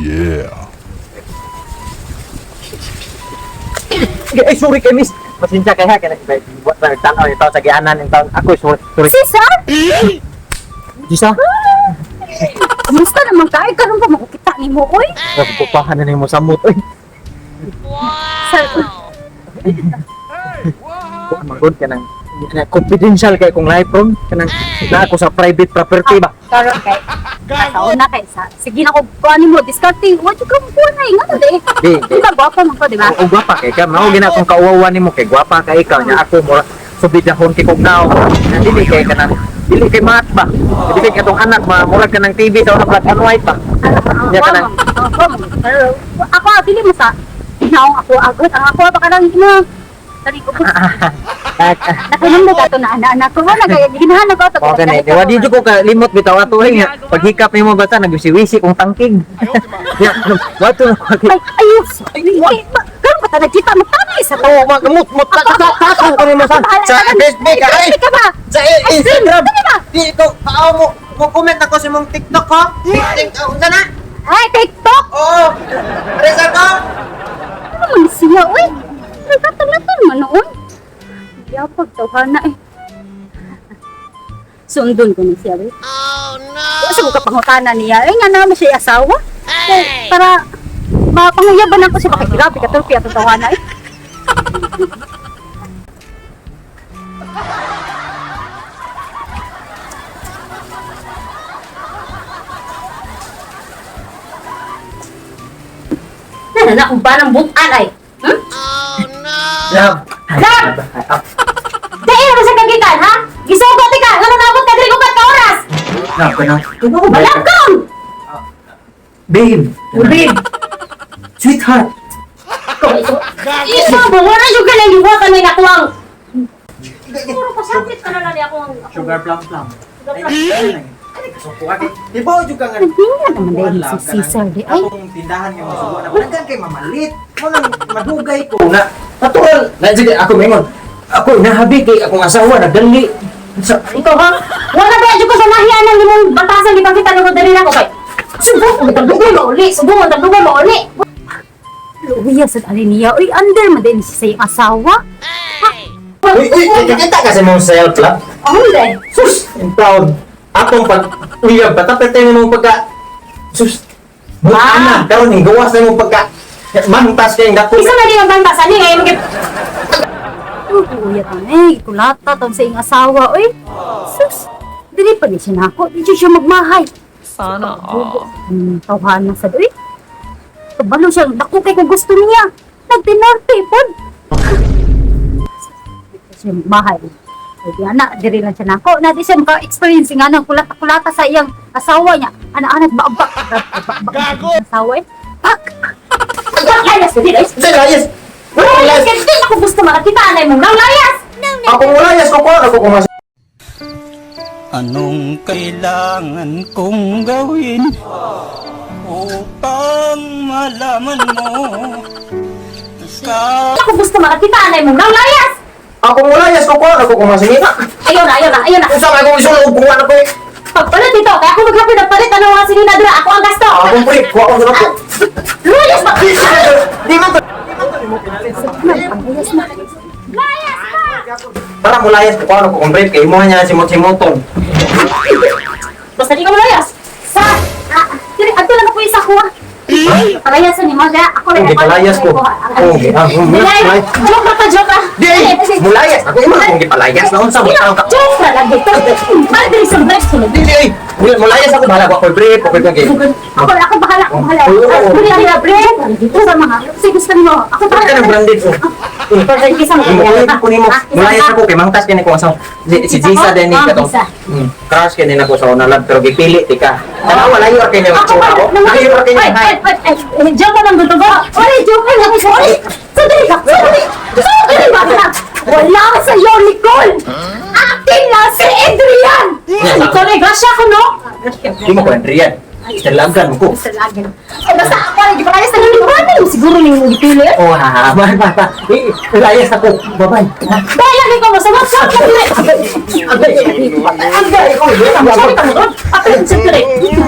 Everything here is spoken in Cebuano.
Yeah. Ay, sorry kay miss. Pasensya kay ha kay wa ba nagtan-aw yung taon sa gianan yung taon. Ako sorry. Sorry. Cesar? Gisa. Kumusta naman ka? Ay, karon pa makukita ni mo, oy. Nagpupahan na nimo samot oy. Sa, Wa magod ka nang na confidential kay kong life ron kanang na ako sa private property ba. karon kay sa una kay sa sige na ko kuan mo discarding what you come kuan ay nga di. Di, di. Di ba gwapo man ko, di ba? O gwapa kay ka, mao gina akong kauwawan nimo kay gwapa kay ikaw nya ako mura subidahon kay kog nao. Na dili kay kanang dili kay mat ba. Dili kay atong anak ma murag kanang TV sa una black and white ba. Nya kanang Pero ako dili mo sa naong ako agad ang ako pa kanang ina. Dali ko. Nakanindot ato na ana-anak ko wala kay ginahan ko ato. O gani, di wa di jud ko kalimot bitaw ato eh nga. Paghikap nimo basta nagwisi-wisi kong tangking. Ya, wa to na ko. Ay, ayos. Ay, karon pa ta nagkita mo tama sa Oh, magamot mo ta ta ta ko nimo sa Sa Facebook ka ay! Ay, ka ba? Sa Instagram! Dali ba? Di ko pao mo mo comment ako sa mong TikTok ko. TikTok unsa na? Ay, TikTok. Oo. Reza ko. Ano man siya, uy? Nagtatalaton man noon. Yapag tawhana eh. Sundon ko ni siya, uy. Oh, no! Sa ko kapangutana niya, eh nga naman siya asawa. Hey. Para mapanguyaban ako siya, bakit grabe ka tulpi atong tawhana eh. Ano na kung parang butan ay. Hmm? Love. Love! Dahil mo sa kagikan, ha? Gisugot ka! Nga nabot ka diri upat ka oras! Love ka na. Wala kang! Babe. Babe. Sweetheart. Isa mo, wala yung ka lang liwatan na nakuang. Puro pasakit ka na lang ako ang... Sugar plum plum. Di ba jud ka nga Naghinga naman dahil si Cesar di ay. Akong tindahan nga masugo na daghan kay mamalit. Mo nang madugay ko. Na natural. Na sige ako maingon. Ako nahabi kay akong asawa nagdali. Sa Ikaw ha? Wala ba ko sa nahiya ng limong batasan di pakita nung dali na ako kay. Subo mo tagdugay mo uli, subo mo tagdugay mo uli. Luya sa ali niya, uy under man din siya sa iyong asawa. Uy, uy, kita kasi mong self love. Oh, hindi. Sus, in proud. Akong pag uyab patapit tayo mong pagka Sus. Buta na, karon ning gawas na mong pagka mantas kay dako. Isa na din ang bantasan ni ngayon mag Uy, ta eh, kulata taon sa iyong asawa, uy. Sus, dili pa ni siya nako, di siya magmahay. Sana all. Tawhan na sa uy. Kabalo siya, dako kay kung gusto niya. Nagtinorte pod. Siya magmahay. Ay, di anak, diri lang siya nako. Na di siya maka-experience nga ng kulata-kulata sa iyang asawa niya. Anak-anak, baabak. Gago! Asawa eh. Pak! Layas, dili, layas. Sa layas. Layas, kasi di ako gusto makakita anay mo. Nang layas! Akong layas ko ko ako kumas. Anong kailangan kong gawin upang malaman mo ka Ako gusto makakita anay mo. Nang layas! Akong layas ko ko ako kumasingita. Ayaw na, ayaw na, ayaw na. Unsa may kong isulog kuha na ko. Eh. Pagpalit dito, kaya ako maghapon ng palit, ano nga sinina dira, ako ang gasto. Akong pre, kuha ko sa ako. Layas ba? Di man to. Layas na. Layas ka! Para mo layas ko ko kung brief kay imo niya si Mochimoton. Basta di ka malayas. Sa, ah, dili, adto lang ako isa ko. Palayasan ni mo, kaya ako lang. Hindi, palayas ko. Oh, ah, Dili, ano ka pa, joke ah. Di, mulayas. Ako imo akong gipalayas na unsa mo taon ka. Joke na lang dito. Madre sa break ko. Di, di, ay. Mulayas ako bahala ko ako'y brief, ako'y kay. Ako, ako bahala, ako bahala. Oo, oo. Dili, dili, break. Dito sa mga, sige gusto mo. Ako Bakit ka bahala. ng branded oh? Isa mo. Mulayas ko nimo. Mulayas ako kay mangtas kini ko asawa. Si si Gisa din ni Ah, katong. Gisa. Crush kini nako sa una love pero gipili ti ka. Tanawa layo ra kay niya Ako itsura pa, ko. Layo ra kay Ay, niya. ay, ay, ay, eh, joke lang gusto ko. Oy, joke lang. Oy, sandali ka, sandali. Sandali ba ka? Wala ka sa iyo, Nicole. Akin lang si Adrian. Nicole, eh, grasya ko, no? Di mo ko Adrian. Talagan mo ko. Sa lagin. Ay, basta ako, hindi pa kaya sa naliwanan mo. Siguro nang mo gipili. Oh, ha, ha, ba, ba, ba. Eh, layas ako. Bye-bye. Dahil lagi ko, basta what's up? Agay! Agay! Agay! Agay!